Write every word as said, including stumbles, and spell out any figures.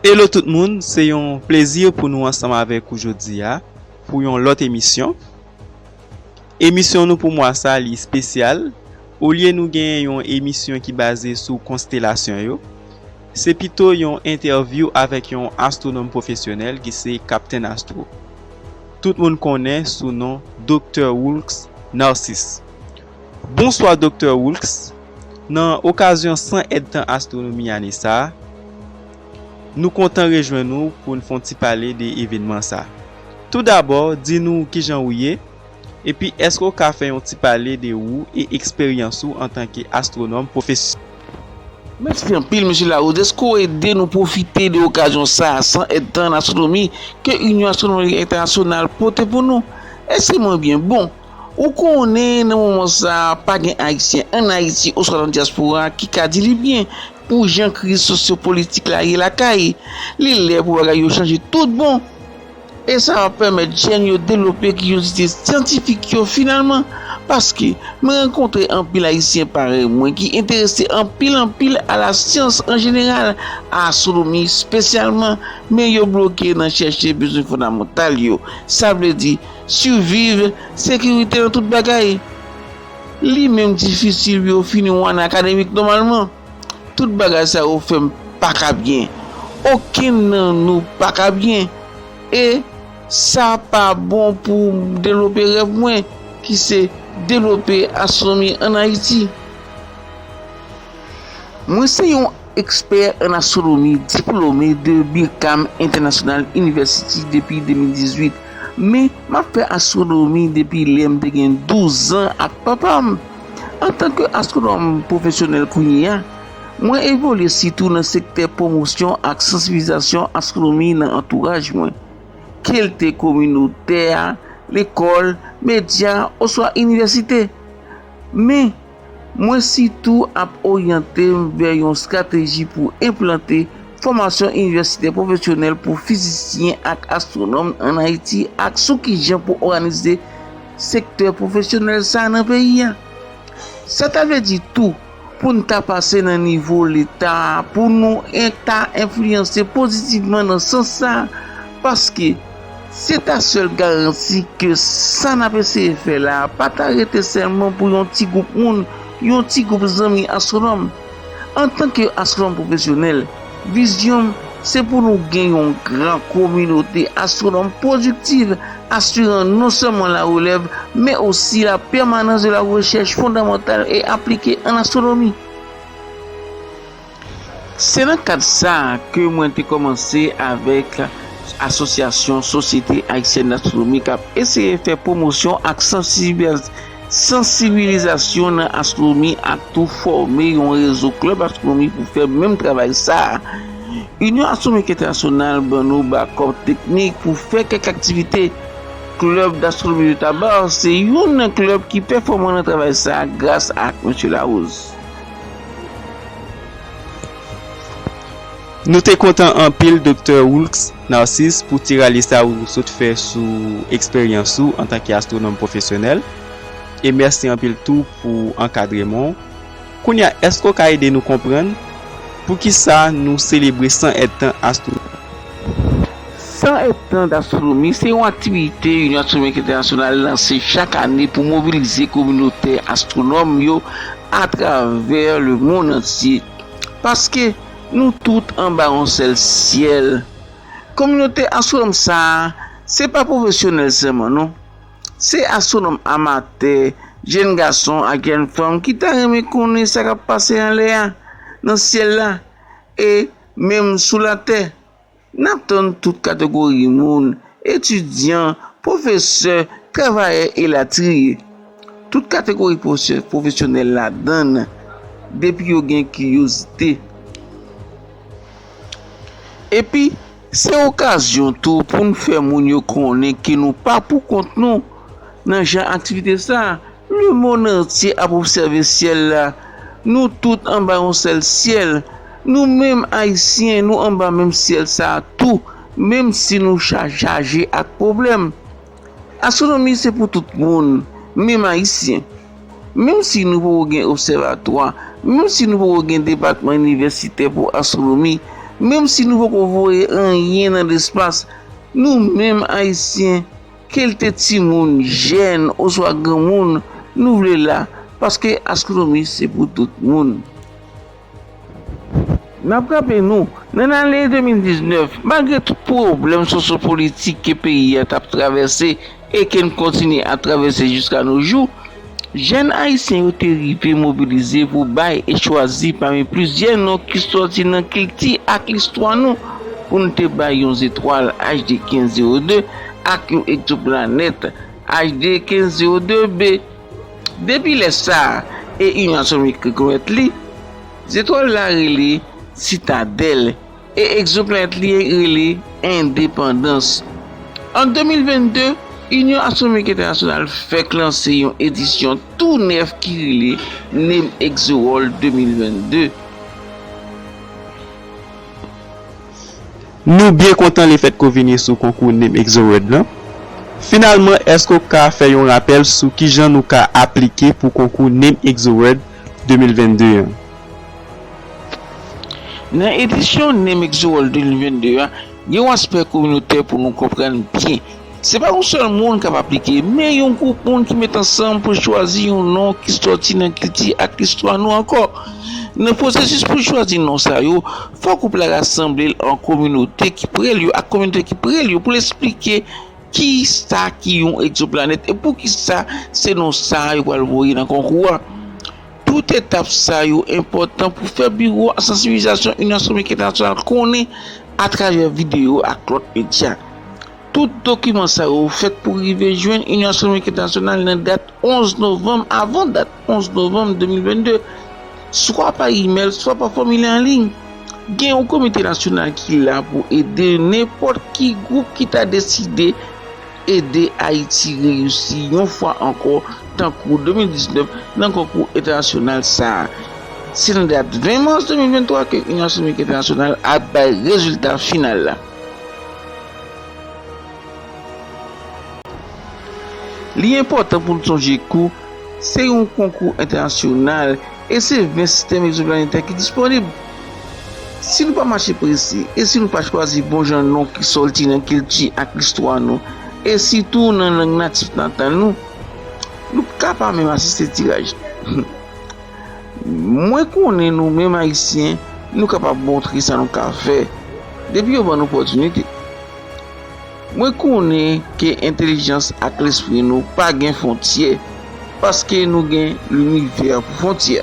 Hello tout moun, se yon plezi pou nou ansanm avèk ou jodi a pou yon lòt emisyon. Emisyon nou pou mwa sa li espesyal. Olye nou genyen yon emisyon ki baze sou konstelasyon yo, se pito yon entèvyou avèk yon astwonòm pwofesyonèl ki se Captain Astro. Tout moun konnen sou non Doktè Woolks Narcisse. Bonswa Doktè Woolks. Nan okazyon san èdtan astwonomi ane sa a, nou kontan rejwenn ou pou n fè yon ti pale de evènman sa a. Toudabò, di nou kijan ou ye, epi èske w ka fè yon ti pale de ou e eksperyans ou antanke astwonòm pwofesyonèl? Mèsi anpil, Mesye Larose, dèske w ede nou pwofite de okazyon sa a san èdtan an astwonomi ke Inyon Astwonomik Entènasyonal pote pou nou. Èske mwen byen? Bon, ou konnen, nan moman sa a, pa gen Ayisyen ann Ayiti oswa nan dyaspora ki ka di li byen pou jan kriz sosyopolitik la ye lakay. Li lè pou bagay yo chanje tout bon. E sa va pèmèt jèn yo devlope kiryozite syantifik yo finalman. Paske, mwen rankontre anpil Ayisyen parèy mwen ki enterese anpil, anpil a lasyans an jeneral, a astwonomi espesyalman, men yo bloke nan chèche bezwen fondamantal yo. Sa vle di, siviv, sekirite nan tout bagay. Li menm difisil pou yo fini yon ane akademik nòmalman. Tout bagay sa yo fè m pa ka byen. Okenn nan nou pa ka byen. E sa pa bon pou m devlope rèv mwen, ki se devlope astwonomi ann Ayiti. Mwen se yon ekspè an astwonomi diplome de Birkam International University depi de mil dizuit, men m ap fè astwonomi depi lè m te gen douz an ak papa m. Antanke astwonòm pwofesyonèl kounye a, mwen evolye sitou nan sektè pwomosyon ak sansibilizasyon astwonomi nan antouraj mwen, ke l te kominotè a, lekòl, medya, oswa inivèsite. Men, mwen sitou ap oryante m vè yon estrateji pou enplante fòmasyon inivèsitè pwofesyonèl pou fizisyen ak astwonòm ann Ayiti ak sou kijan pou òganize sektè pwofesyonèl sa a nan peyi a. Sa ta vle di tou, pou n ta pase nan nivo Leta a, pou nou en-, ta enfliyanse pozitivman nan sans sa a, paske se ta sèl garanti ke sa n ap eseye fè la a pa ta rete sèlman pou yon ti gwoup moun, yon ti gwoup zanmi astwonòm. Antanke astwonòm pwofesyonèl, vizyon m se pou nou gen yon gran kominote astwonòm pwodiktiv, asiran non sèlman larelèv, men osi la pèmanans de la rechèch fondamantal e aplike an astwonomi. Se nan kad sa a ke mwen te kòmanse avèk Asosyasyon Sosyete Ayisyèn Dastwonomi k ap eseye fè pwomosyon ak sansibiliz-, sansibilizasyon nan astwonomi ak tou fòme yon rezo klèb astwonomi pou fè menm travay sa a. Inyon Astwonomik Entènasyonal ban nou bakòp teknik pou fè kèk aktivite. Klèb Dastwonomi de Tabar se youn nan klèb ki pèfòman nan travay sa a gras ak Mesye Larose. Nou te kontan anpil, Doktè Woolks Narcisse, pou ti rale sa ou sot fè sou eksperyans ou antanke astwonòm pwofesyonèl. E mèsi anpil tou pou ankadreman w. Kounye a, èske w ka ede nou konprann poukisa nou selebre san èdtan astwonomi? San èdtan dastwonomi se yon aktivite Inyon Astwonomik Entènasyonal lanse chak ane pou mobilize kominote astwonòm yo atravè lemonn antye. Paske nou tout anba yon sèl syèl. Kominote astwonòm sa a, se pa pwofesyonèl sèlman, non. Se astwonòm amatè, jèn gason ak jèn fanm ki ta renmen konnen sa k ap pase anlè a, nan syèl la, e menm sou latè. N ap tann tout kategori moun, etidyan, pwofesè, travayè, elatriye. Tout kategori pwofesè-, pwofesyonèl ladan l, depi yo gen kiryozite. Epi, se okazyon tou pou n fè moun yo konnen ke nou pa poukont nou nan jan aktivite sa a. Lemonn antye ap obsève syèl la. Nou tout anba yon sèl syèl. Nou menm Ayisyen, nou anba menm syèl sa a tou, menm si nou cha-, chaje ak pwoblèm. Astwonomi se pou tout moun, menm Ayisyen. Menm si nou poko gen obsèvatwa, menm si nou poko gen depatman inivèsitè pou astwonomi, Menm si nou poko voye anyen nan lespas, nou menm Ayisyen, ke l te timoun, jèn oswa granmoun, nou vle la, paske astwonomi se pou tout moun. N ap raple nou, nan ane de mil diznèf, malgre tout pwoblèm sosyopolitik ke peyi a t ap travèse e ke n kontinye ap travèse jiska no jou, jèn ayisyen yo te rive mobilize pou bay e chwazi pami plizyè non ki sòti nan kilti ak listwa nou, pou n te bay yon zetwal H D kenz zewo de ak yon egzoplanèt H D kenz zewo de B. Depi lè sa a, e Inyon Astwonomik rekonèt li, zetwal la rele Sitadèl e egzoplanèt li rele Endepandans. An de mil vennde, Inyon Astwonomik Entènasyonal fèk lanse yon edisyon tou nèf ki rele Name Exoworld de mil vennde. Nou byen kontan lefèt ke w vini sou konkou Name Exoworld lan. Finalman, èske w ka fè yon rapèl sou kijan nou ka aplike pou konkou Name Exoworld de mil vennde an? Nan edisyon Name Exoworld de mil vennde a, gen yon aspè kominotè pou nou konprann byen. Se pa yon sèl moun k ap aplike, men yon gwoup moun ki met ansanm pou chwazi yon non ki sòti nan kilti ak listwa nou ankò. Nan pwosesis pou chwazi non sa yo, fòk gwoup la rasanble l an kominote ki prè l yo ak kominote ki prè l yo pou l esplike kisa ki yon egzoplanèt e poukisa se non sa a yo pral voye nan konkou a. Tout etap sa yo enpòtan pou fè biwo sansibilizasyon Inyon Astwonomik Entènasyonal konnen atravè videyo ak lòt medya. Tout dokiman sa yo fèt pou rive jwenn Inyon Astwonomik Entènasyonal nan dat onz novanm, avan dat onz novanm de mil vennde, swa pa imèl, swa pa fòmilè an liy. Gen yon komite nasyonal ki la pou ede nenpòt ki gwoup ki ta deside ede Ayiti reyisi yon fwa ankò, tankou de mil diznèf nan konkou entènasyonal sa a. Se nan dat ven mas de mil venntwa ke Inyon Astwonomik Entènasyonal ap bay rezilta final la. Li enpòtan pou n sonje ke se yon konkou entènasyonal e se ven sistèm egzoplanetè ki disponib. Si nou pa mache prese e si nou pa chwazi bon jan non ki sòti nan kilti ak listwa nou, e sitou nan lang natif natal nou, nou ka pa menm asiste tiraj. Mwen konnen nou menm Ayisyen, nou kapab montre sa nou ka fè, depi yo ban n opòtinite. Mwen konnen ke entèlijans ak lespri nou pa gen fwontyè, paske nou gen linivè pou fwontyè.